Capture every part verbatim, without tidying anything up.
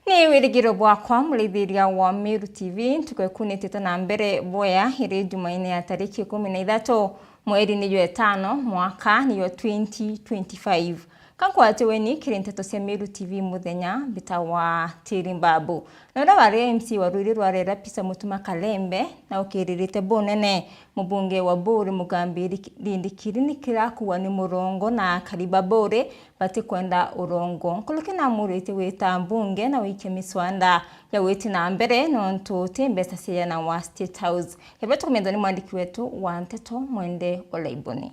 Ni wirigiro bwakwa, muraithiria wa Meru T V, ntuku ikunitite na mbere bwea, iri Jumaine ya tariki ikumi na ithatu, mweri ni jwa itano, mwaka ni jwa twenty twenty-five. Ka nkwatiwe ni kiri nteto cia Meru T V muthenya, mbitawa Tiri Mbabu. Na uria wari M C wa rwiri rwa Rera, Peter Mutuma Kalembe, na ukiririte bunene mubunge wa Buuri Mugambi Ri-, Rindikiri ni kirakuwa ni murongo na akari ba Buuri batikwenda urongo. Nkuruki namuritie gwita mbunge na wikie miswanda ya gwiti na mbere nontu ti mbeca ciayanawa State House. Kebere tukumethwa ni mwandiki wetu wa nteto Mwende Olaiboni.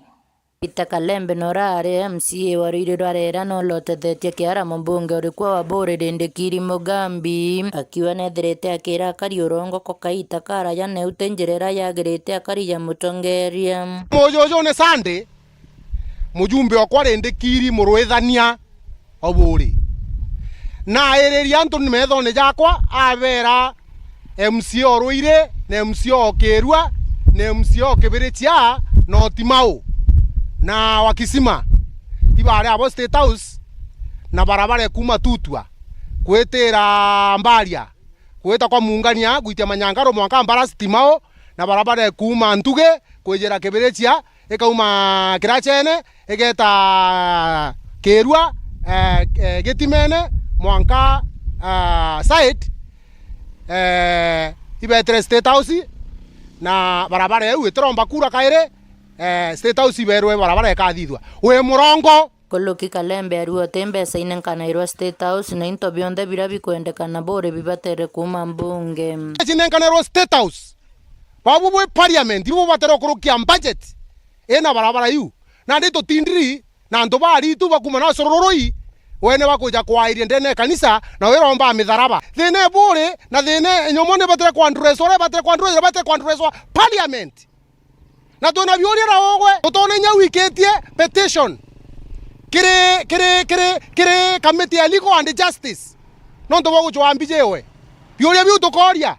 Peter Kalembe na uria ari M C A wa rwiri rwa Rera na uria utethetie kiara mubunge urikwa wa Buuri Rindikiri Mugambi, akiuga nethirite akira akari urongo ko kaita karaya na iu ti njira iria yagirite akari ya mutongeria. Mujujune Sunday, mujumbe okwa Rindikiri Murwithania o Buuri. Na airiria antu ni methone jakwa, abera M C A o Ruiri, na M C A o Kirua, na M C A o Kibirichia, na Otimau, na wa Kisima. Ibari abo State House, na barabara ikuuma Tutua, kwitira Mbaria, gwita kwa Mungania, gwitia Manyangaro mwanka Mbarasi Timau, na barabara ikuuma Ntugi kwijira Kibirichia, ikauma Kirachene, igeta Kirua, eh, eh, Gitimene, mwanka, ah, side, eh, ibetere State House, na barabara iu itiromba kura kairi, eh, State House iberwe barabara ikathithua. Wi murongo. Kuluki Kalembe ariuga ti mbeca inenkanirwa State House na into bionthe biria bikwendekana Buuri bibatere kuuma mbunge. Mbeca inenkanirwa State House. Babu bwi parliament, ibu bubatere kurukia budget ina barabara iu. Nandi tutindiri na antu baritu bakuma na curururui, wene bakuja kwairia ndene ya kanisa, na wiromba mitharaba. Thina e Buuri, na thina e nyomo ni batere kwandureshwa, uria batere kwandureshwa, batere kwandureshwa parliament. Na twina biuria na ugwe, utone inya wikitie petition kiri, kiri, kiri, kiri committee ya Legal and Justice. Nontu bwa gucwa mbijiwe. Biuria biu tukoria,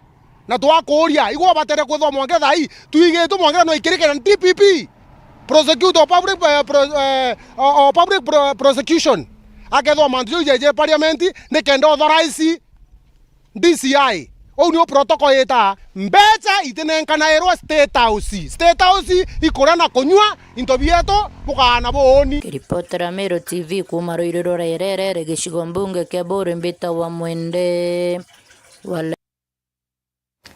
na twakuria, igwe ubatere kwithwa mwanke thaa ii, twigitwe mwanke no ikirikira D P P. Prosecutor of public, eh, pro-, eh, o, o public pro-, prosecution. Akethwa mantu jau jeje parliament, nikenda authorize D C I. Uu niu protocol itaa. Mbeca itinenkanairwa State House. State House ikuria na kunyua, into bietu bukaana buuni. Kiripotera Meru T V kuuma ruiri rwa Rerere, gicigo mbunge kia Buuri, mbitawa Mwende wa Le-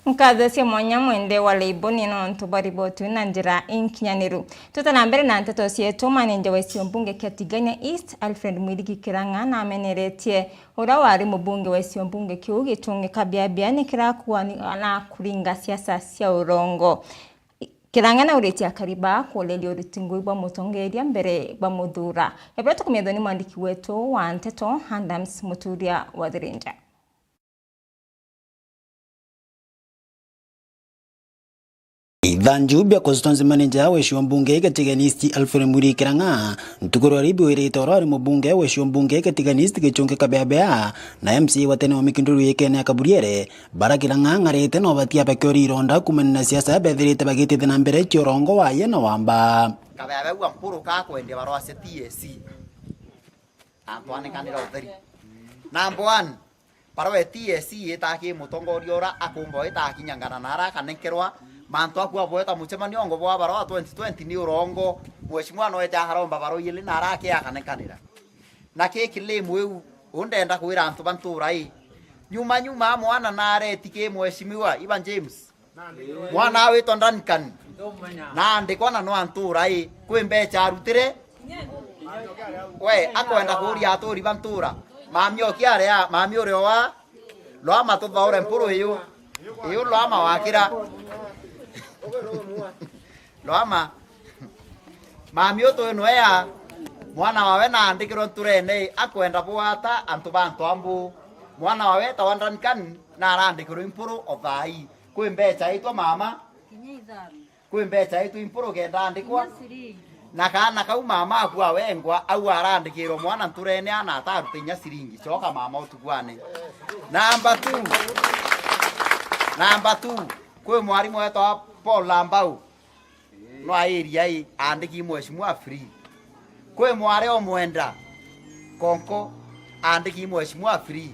Nkatho cia mwanya Mwende wa Leiboni nontu bwa riboti na njira inkinyaniru. Tuta na mbere na nteto cietu, maneja wa gicigo mbunge kia Tigania East, Alfred Mwirigi Kirang'a, nameneretie uria wari mubunge wa gicigo mbunge kiu gitungi kabiabia ni kirakuani na kuringa siasa cia urongo. Kirang'a nauritie akari ba kuureria uriti ngui bwa mutongeria mbere bwa muthura. Ebere tukumethwa ni mwandiki wetu wa nteto, Adams Muturia wa Thirinja. Ithanju bia constituency manager wa gicigo mbunge gia Tigania East, Alfred Mwirigi Kirang'a, ntuku rwa ribi wirite uria wari mubunge wa gicigo mbunge gia Tigania East Gichungi Kabeabea na M C A wa tene wa Mikinduri Ikene ya Kaburiere, bara Kirang'a ang'arite na ubatia bakiori ironda kumania na siasa bethirite bagitite na mbere cia urongo waye na wamba. Kabeabea ua mpuru ka kwendia barua cia T S C. Antwanikanira utheri. Number one, barua ya T S C itaaki mutongoria ura akumba itakinyangana na ara akanenkerwa mantu aku abweta mucemanio ongo bwa barua twenty twenty ni urongo. Mheshimiwa no eja akaromba barua ili na ara aki akanenkanira. Na ki claim iu, u ndenda kwira antu ba ntura ii. Nyuma nyuma mwana nareti ki mheshimiwa Ivan James. Mwana witwa Duncan. Naandikwa na no antura ii. Kwi mbecha arutire? We, akwenda kuuria aturi ba ntura. Mami oki aria, mami uri oa? Lwama tuthaure mpuru iyu. Iyu lwama wakira. Lwama. Mami utu ino ea. Mwana wawe naandikirwe nturene, akwenda bwata antu ba ntu ambu. Mwana wawe etawa Duncan, na arandikirwe impuru o thaa ii. Kwi mbecha itwa mama? Kinya ithano. Kwi mbecha itu impuru kenda andikwa? Kinya ciringi. Na kaana kau mama aku awengwa, au arandikirwa mwana nturene ana ataruta inya ciringi. Coka mama utukwane. Number two. Number two. Kwi mwarimu wetwa Paul Lambau. No airi ai, andiki mheshimiwa free. Kwi mware o mwenda. Konko, andiki mheshimiwa free.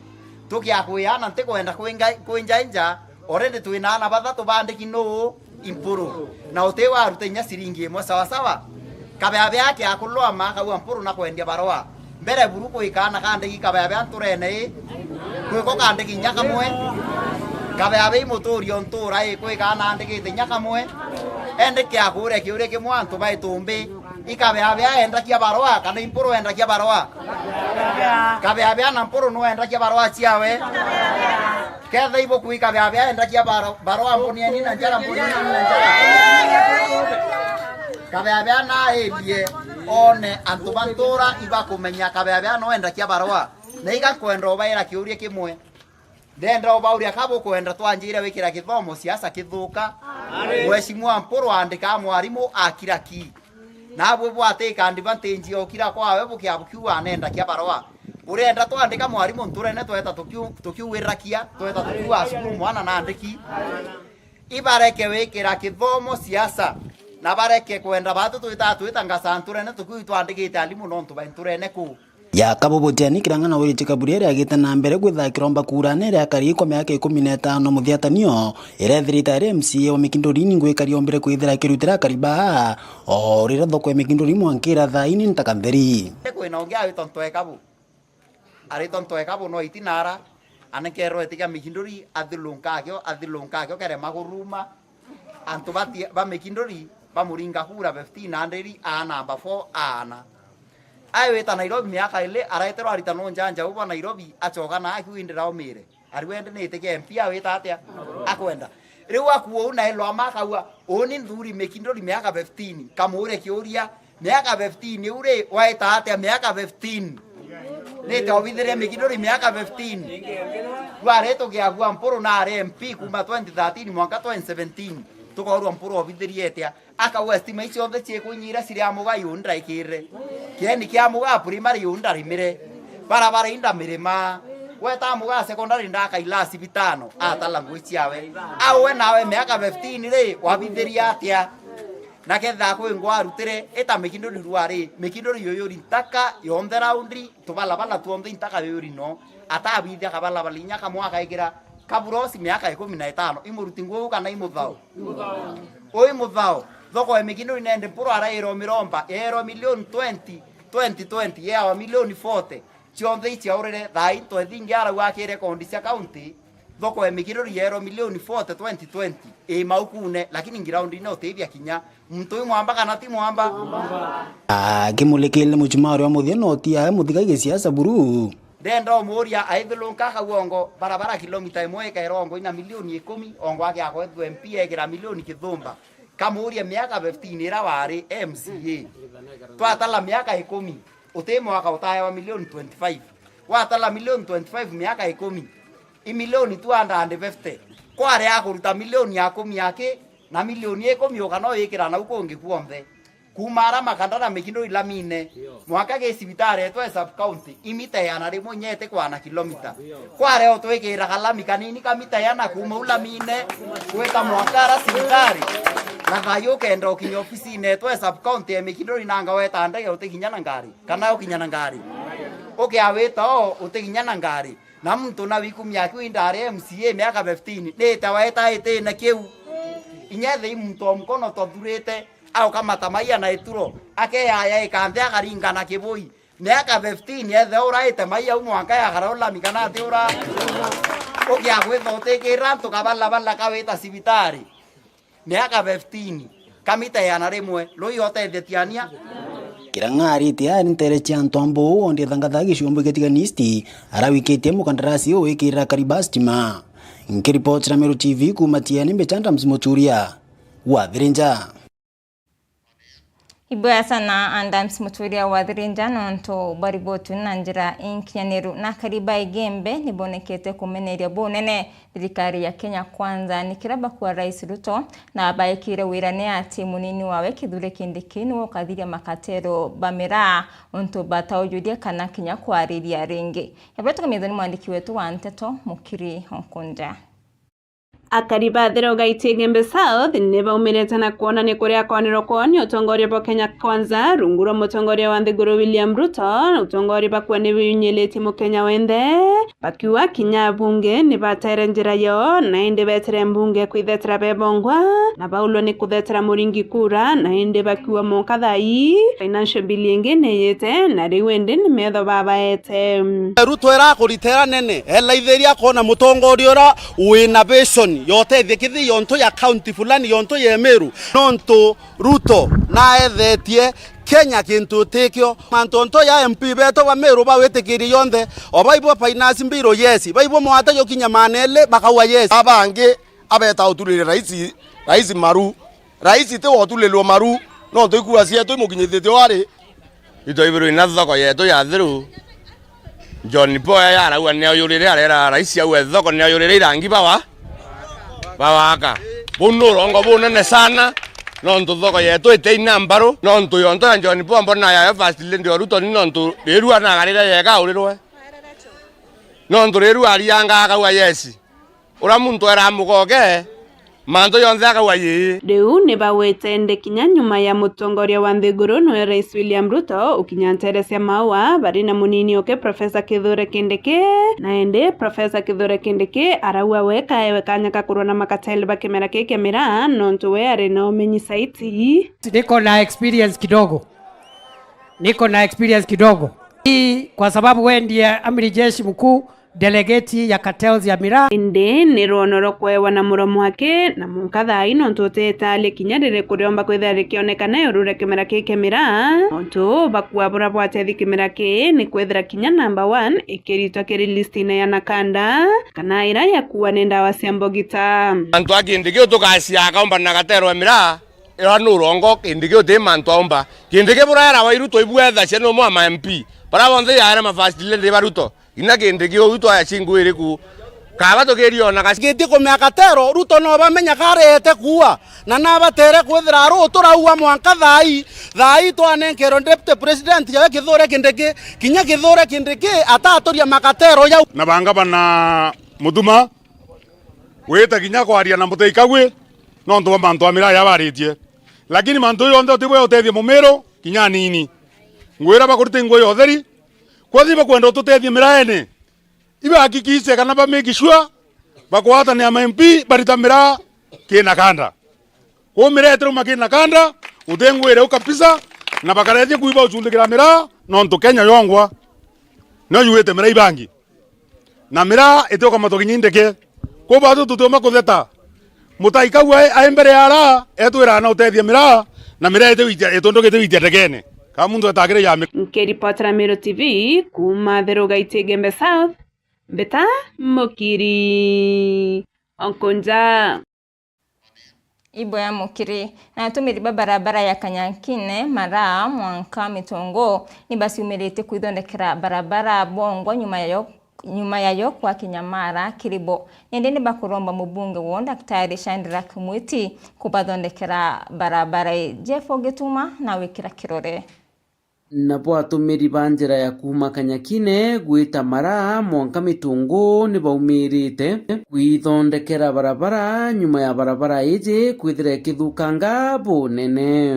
Tukiakwia na ntikwenda kwinga-, kwinjainja, already twina aana bathatu baandiki nuu Impuru. Na uti waruta inya ciringi imwe sawa sawa. Kabeabea akiakulwa ma akauga Mpuru na kwendia barua. Mbere buru kwi kaana kandiki kabeabea nturene ii. Kwiko kandiki inya kamwe. Kabeabea i muturi o ntura ii kwi kaana andikite inya kamwe. Endi kiakuria kiuria kimwe antu ba Itumbi. Ikabeabea endakia barua kana i Mpuru endakia barua? Kabeabea na Mpuru nu endakia barua ciawe? Ketha ibuku ikabeabea endakia baro-, barua mbunieni na njara, mbunieni na njara. Kabeabea na aithie one antu ba ntura ibakumenya kabeabea nu endakia barua. Na iga nkwenda ubaira kiuria kimwe. Ndenda ubauria ka bukwenda twanjire wikira kithomo siasa kithuka? Mheshimiwa Mpuru andika mwarimu akira ki. Nabwe bwate advantage ya ukira kwawe bukia bukiuga anenda kia barua. Urenda twandika mwarimu nturene tweta tukiu-, tukiuwirakia, tweta tukiuga cukuru mwana nandiki. Ibareke wikira kithomo siasa. Na bareke kwenda batu twita twita ngasa nturene tukiu twandikite alimu nontu ba nturene kuu. Ya Kabubu Tiani Kirang'a na Wirichi Kaburi iria agite na mbere kwithira akiromba kura na iria akari kwa miaka ikumi na itano muthiatanio, iria ethirite ari M C A wa Mikinduri ningwa ikari ombire kwithira akirutira akari baa, o riria thoko ya Mikinduri mwanka irathaa ini ntaka ntheri. Kwina ungi awitwa Ntoe Kabu. Aritwa Ntoe Kabu no itinara, anekerwe itiga Mikinduri athilunka akio, athilunka akio kerema kuruma. Antu bati-, ba Mikinduri bamuringa kura fifteen hundred, a number four aana. Aiwita Nairobi miaka ili, areterwa aritano nja nja uba Nairobi, acoka na akiu indi raumire. Ariwende ni itike M P awita atia? Akwenda. Riu akuo u na ilwa ma akauga, uni nthuri Mikinduri miaka fifteen, kamuure kiuria, miaka fifteen iu ri, waita atia miaka fifteen? Nite obithirie Mikinduri miaka fifteen. Rwari tugiagua Mpuru na ari M P kuma twenty thirteen mwanka twenty seventeen. Tukorwa Mpuru obithirie atia? Akauga stima icio cionthe ciikunyira ciri amuga iu ndaikire. Kieni kia amuga primary iu ndarimire. Barabara inda mirima. Gweta amuga secondary ndakaila cibitano. Atala ngui ciawe. Au we nawe miaka fifteen ri, wabithiria atia? Na ketha kwi ngwa arutire, ita Mikinduri rwari, Mikinduri yuyuri ntaka yonthe raundi, tubalabala tuonthe intaka yuyuri no, atabithia kabalabala inya kamwe akaikira kaburosi miaka ikumi na itano, imuruti nguu kana imuthao? Ui muthao, thoko ya Mikinduri nende Mpuru arairwa miromba, yairwa milioni twenty, twenty twenty, yawa milioni forty, cionthe ici aurire, thaa into ethingi arau aki rekondi cia kaunti, thoko ya Mikinduri yairwa milioni forty twenty twenty, i maukune, lakini ngiraundine utithia kinya. Muntu ui mwamba kana ti mwamba? Akimulikirire muchumaa uria wa muthia noti yawe muthiga gisiasa buru. Ndenda umuria aithilunka akauga ongo barabara kilomita imwe ikaira ongo ina milioni ikumi, ongo ake akwethwa M P ekira milioni kithumba. Kamuuria miaka fifteen ira wari M C A. Twatala miaka ikumi, uti mwaka utaewa milioni twenty-five. Watala milioni twenty-five miaka ikumi, i milioni two hundred and fifty. Kwari akuruta milioni ya kumi aki, na milioni ikumi uka no wikira nau kungi kwonthe. Kuuma ara makandara Mikinduri lamine, mwanka gi cibitari etwe sub county, imita igana rimwe inya iti kwana kilomita. Kware utwikiraga lami kanini ka mita igana kuuma u lamine, gwita mwanka ara cibitari. Na thayu ukenda ukinya ofisine etwe sub county ya Mikinduri nanga weta ndege utikinya na ngari, kana ukinya na ngari. Ukiawita o utikinya na ngari. Na muntu na wikumia akiu indari M C A miaka fifteen, nite waeta itine kiu. Inya ethei muntu o mukono tothurite, aukamata maia na ituro, akeyaya ikanthe akaringana kibui. Miaka fifteen, ethe uraite maia u mwanka yakara ulami kana ati ura. Ukia gwitha utikira antu kabalabala kawita cibitari. Miaka fifteen, kamita igana rimwe, rui otethetie ania? Kirang'a arite ari ntere cia antu a mbuu ondi thangatha giciombo gia Tigania East, arawikitie mukandarasi uwikirira kariba stima. Nkiripotira Meru T V kuuma Tiene, mbicha Adams Muturia wa Thirinja. Iboya sana Adams Muturia wa Thirinja nontu bwa riboti na njira inkinyaniru. Na akari ba Igembe nibonekete kumeneria bunene thirikari ya Kenya Kwanza ni kira bakua Rais Ruto, na baikire wira ni ati munini wawe Kithure Kindiki niwe ukathiria makatero ba miraa untu bataujuria kana kinya kwariria ringi. Yabwe tukamithwa ni mwandiki wetu wa nteto Mukiri Onkunda. Akari ba Thero Gaitie Igembe South ni baumirite na kwonania kuria kwanirwa kwao ni utongoria bwa Kenya Kwanza rungu rwa mutongoria wa nthiguru William Ruto, utongoria bakua ni biyunyiritie Mukenya wenthe, bakiuga kinya abunge ni batere njira yao, na indi betire mbunge kwithetera bebongwa, na baulwa ni kuthetera Muringi kura, na indi bakiuga monka thaa ii financial bill ingi ni yite, na riu indi ni metho babaete. Ruto era akuritera nene, elaithiria akoona mutongoria uria wina vision ya utethia kithii yontu ya county fulani, yontu ya Meru. Nontu Ruto naethetie Kenya kintu itikio. Mantu onto ya M P betu ba Meru bawitikirie yonthe, o baibwa finance bill, yes, baibwa mwata jukinya maana eli, bakauga yes. Abangi abeta uturire raisi, raisi maru. Raisi ti wotulilwe maru, no twikua cietu imukinyithitie wari. Itwaibirwe ina thoko yetu ya thiru. John Paul ya arauga ni ayurire, arera raisi auga thoko ni ayurire irangi bawa, bawaka. Buu ni urongo bunene sana, nontu thoko yetu ite ina mbaru, nontu yonto ya John Paul mbona yayo first lady o Ruto ni nontu riru anagarire yega urirwe. Nontu riru arianga akauga yes. Uria muntu era amugoge, mantu jonthe akauga yii. Riu ni bagwite nde kinya nyuma ya mutongoria wa nthiguru niwe Rais William Ruto ukinya ntere cia Maua bari na munini oke Professor Kithure Kindiki, na indi Professor Kithure Kindiki arauga we kaewe kanya ka kurwa na makateli ba kimera kii kia miraa nontu we ari na umenyi saiti. Niko na experience kidogo. Niko na experience kidogo. Hii kwa sababu we ndiye amiri jeshi mkuu, delegate ya cartels ya miraa. Indi ni rwono rwa kwewa na muromo wake, na munka thaa ii nontu utetalia kinya riri kuriomba kwithira rikionekana iuru ria kimera kii kia miraa, nontu bakua bura bwatethi kimera kii ni kwithira kinya number one ikiritwa kiri listine ya nakanda, kana ira ya kuua ni ndawa cia mbogita. Antu a Kindiki utugacia akaumba na gatero ya miraa, ira ni urongo, Kindiki uti mantu aumba. Kindiki buraera Wairu twaibwethacia ni umwe wa ma M P. Bara bonthe yaere ma first lady ba Ruto. Inya Kindiki uu twaya cingwiri ku. Kaba tukiriona gaci- Giti kumea katero, Ruto no bamenya karete kuua. Na nabatere kwithira aru turaua mwanka thaa ii. Thaa ii twanenkerwe deputy president yawe Kithure Kindiki. Kinya Kithure Kindiki ataturia makatero jau. Na banga bana Mutuma, wita kinya kwaria na Mutai Kagwe, nontu bwa mantu a miraa yabaritie. Lakini mantu jonthe utibwe utethia Mumiru, kinya anini. Ngwira bakurite nguo ya utheri, Kwathi bakwenda ututethie miraene, ibahakikishe kana ba make sure bakwatanira ma M P barita miraa kina kanda. Kwou miraa itirauma kina kanda, utengwire u kabisa, na bakarethia kuiba ucundikira miraa, nontu Kenya yongwa no yuite miraa ibangi. Na miraa itiukamatwa kinya indeke. Kwou batu tutiuma kutheta. Mutai Kagwe ai, ai mbere ya araa, etwiraga na utethia miraa, na miraa itiwitia, itundukite witia ndekene. Ka muntu etakire ya mi- Nkiripotera Meru T V kuuma Theru Gaitie Igembe South, Mbita Mukiri Onkonja. Ibwega Mukiri. Na atumiri ba barabara ya Kanyakine, Maraa, mwanka Mitungu, ni baciumiritie kwithondekera barabara bongwa nyuma yayo, nyuma yayo kwakinya Maraa kiri bo. Nindi ni bakuromba mubunge woo Daktari Shadrack Mwiti kubathondekera barabara ii. Jeff Ogituma na wikira kirore. Nabo atumiri ba njira ya kuuma Kanyakine gwita Maraa mwanka Mitungu ni baumirite kwithondekera barabara nyuma ya barabara iji kwithira ikithukanga bunene.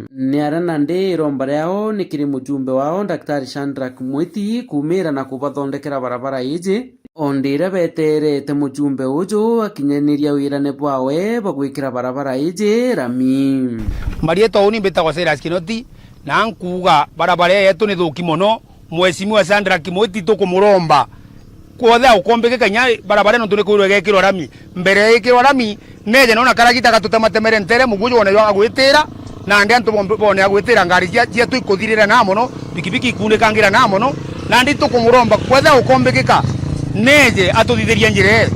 Ni aria nandi iromba riao ni kiri mujumbe wao Daktari Shadrack Mwiti kuumira na kubathondekera barabara iji. O ndiria beterete mujumbe uju akinyaniria wirane bwawe bwa gwikira barabara iji rami. Marietwa uni mbitagwa Silas Kinoti, na nkuuga barabara ii yetu ni thuki mono. Mheshimiwa Shadrack Mwiti tukumuromba kwothe aukombikika inya barabara ino ntu ni kwirwa igekirwa rami. Mbere ya ikirwa rami, neje nona karagita gatutematemere ntere, muguju wone jwa gwitira, nandi antu bombe bone agwitira, ngari cia, cietu ikuthirira na mono, pikipiki ikunikangira na mono, nandi tukumuromba kwetha ukombikika, neje atuthithirie njira ii.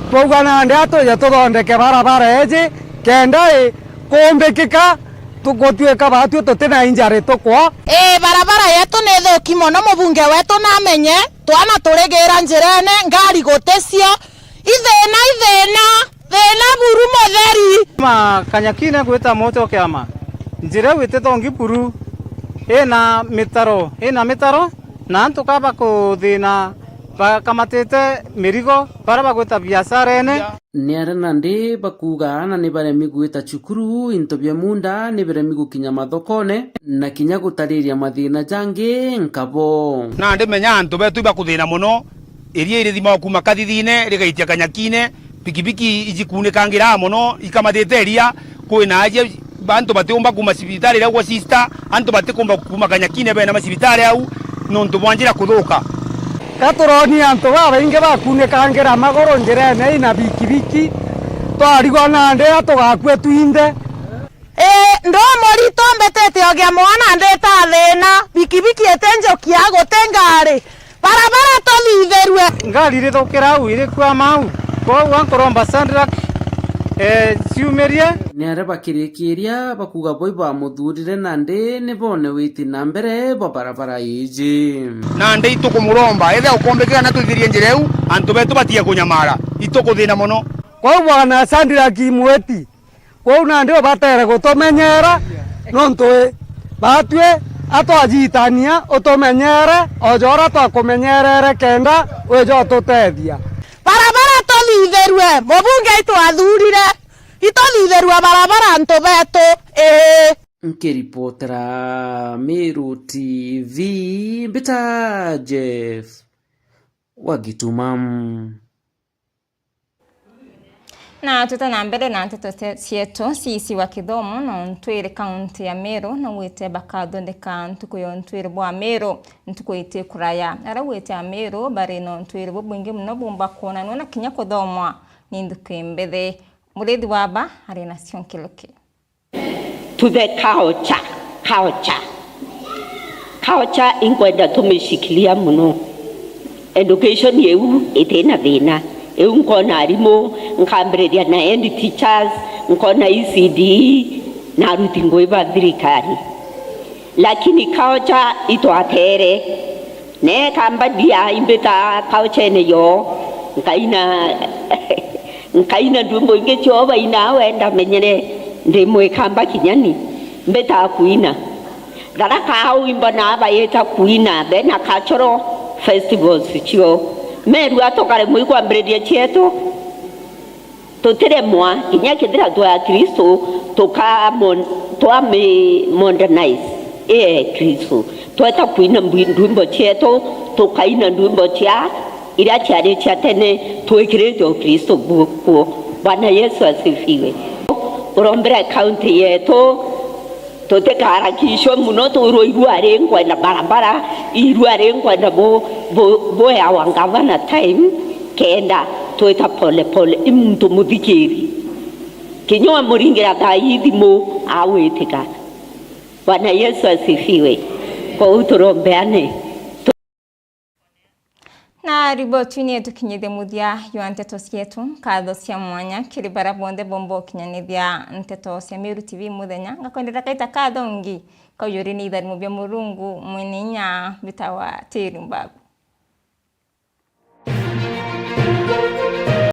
Twauga nandi atwije tuthondeke barabara iji, kenda i kumbikika, tu-, gutuika batwi tuti na injury tukwa. Ii, barabara yetu ni thuki mono, mubunge wetu namenye, twana turigira njirene, ngari guticio, Ithina, ithina, thina buru mutheri. Ma Kanyakine gwita Mocho Kiama, njira iu itithongi buru, ina mitaro, ina mitaro, na antu kaba kuthina Bakamatite mirigo, baria bagwita biasharene. Ni aria nandi bakuuga aana ni baremi gwita cukuru, into bia muunda ni biremi gukinya mathokone, na kinya gutariria mathiina jangi nkabo. Nandi menya antu betu ibakuthina mono, iria irithimagwa kuuma kathithine rigaitia kanyakine, pikipiki ijikuunikangiraa mono, ikamathite iria, kwina aja antu batiumba kuuma cibitari iria ugwo sister, antu batikumba kuuma kanyakine bena macibitari au, nontu bwa njira kuthuka. Ka turonia antu babaingi bakuunikangira maguru njirene ii na bikibiki, twarigwa nandi a tugakua twinthe. Ii, ndu murito mbitite ogia mwana ndita thina, bikibiki iti njukia guti ngari, barabara tuthithirue. Ngari irithukira au irikwama au, kwou ankuromba Shadrack, eh, ciumirie. Ni aria bakirikiria bakuuga bo ibamuthurire nandi ni bone witi na mbere bwa barabara iji. Nandi itukumuromba, ethia ukombikira na twithirie njira iu, antu betu batige kunyamara, itukuthina mono. Kwou bwana Shadrack Mwiti, kwou nandi ubatere gutumenyera, nontu wi batwi atwajitania, utumenyere o jora twakumenyerere kenda wija ututethia. Barabara tuthithirue, mubunge itwathurire, ituthithirue barabara antu betu, ii. Nkiripotera Meru T V, mbita Jeff wa Gituma. Na twite na mbere na nteto cie-, cietu, C E C wa kithomo na untwiri kaunti ya Meru naugite bakathondeka ntuku ya untwiri bwa Meru ntuku iti kuraya. Araugite Ameru bari na untwiri bubwingi mono bumba kwonanua na kinya kuthomwa ni nthuki mbithi. Murithi wa ba ari nacio nkiruki. To the culture, culture. Culture inkwenda tumishikilia mono. Education iu itina thina. Iu nkona arimu, nkambiriria na head teachers, nkona E C D E, na aruti ngui ba thirikari. Lakini culture itwatere. Ne kamba ndia imbita kauchene yo, nkaina, nkaina ndwimbo ingi cio baina wenda menyere ndi mwikamba kinyani, mbita kuina. Tharaka au imbona bayita kuina, bena cultural festivals cio. Meru atukare mwikwambiriria cietu. Tutiremwa, kinya kethira twa Kristo, tuka mon-, twami modernize. Ee Kristo. Tweta kuina mbwi-, ndwimbo cietu, tukaina ndwimbo cia iria ciari cia tene, twikirite o Kristo bu-, kuo. Bwana Yesu asifiwe. Urombera kaunti yetu, tutikaharakishwe muno, twirwe irua rinkwenda barabara, irua rinkwenda bu-, bu-, bue our governor time, kenda twita pole pole, i muntu muthikiri. Kinya wamuringira thaa ii thimu, agwitika. Bwana Yesu asifiwe. Kou turombeane. Na riboti ni itukinyithie muthia jwa nteto cietu. Nkatho cia mwanya kiri baria bonthe bomba ukinyanithia nteto cia Meru T V muthenya. Ngakwendera kaita kathongi kaujuri ni itharimo bia Murungu mwene inya mbitawa Tiri Mbagu.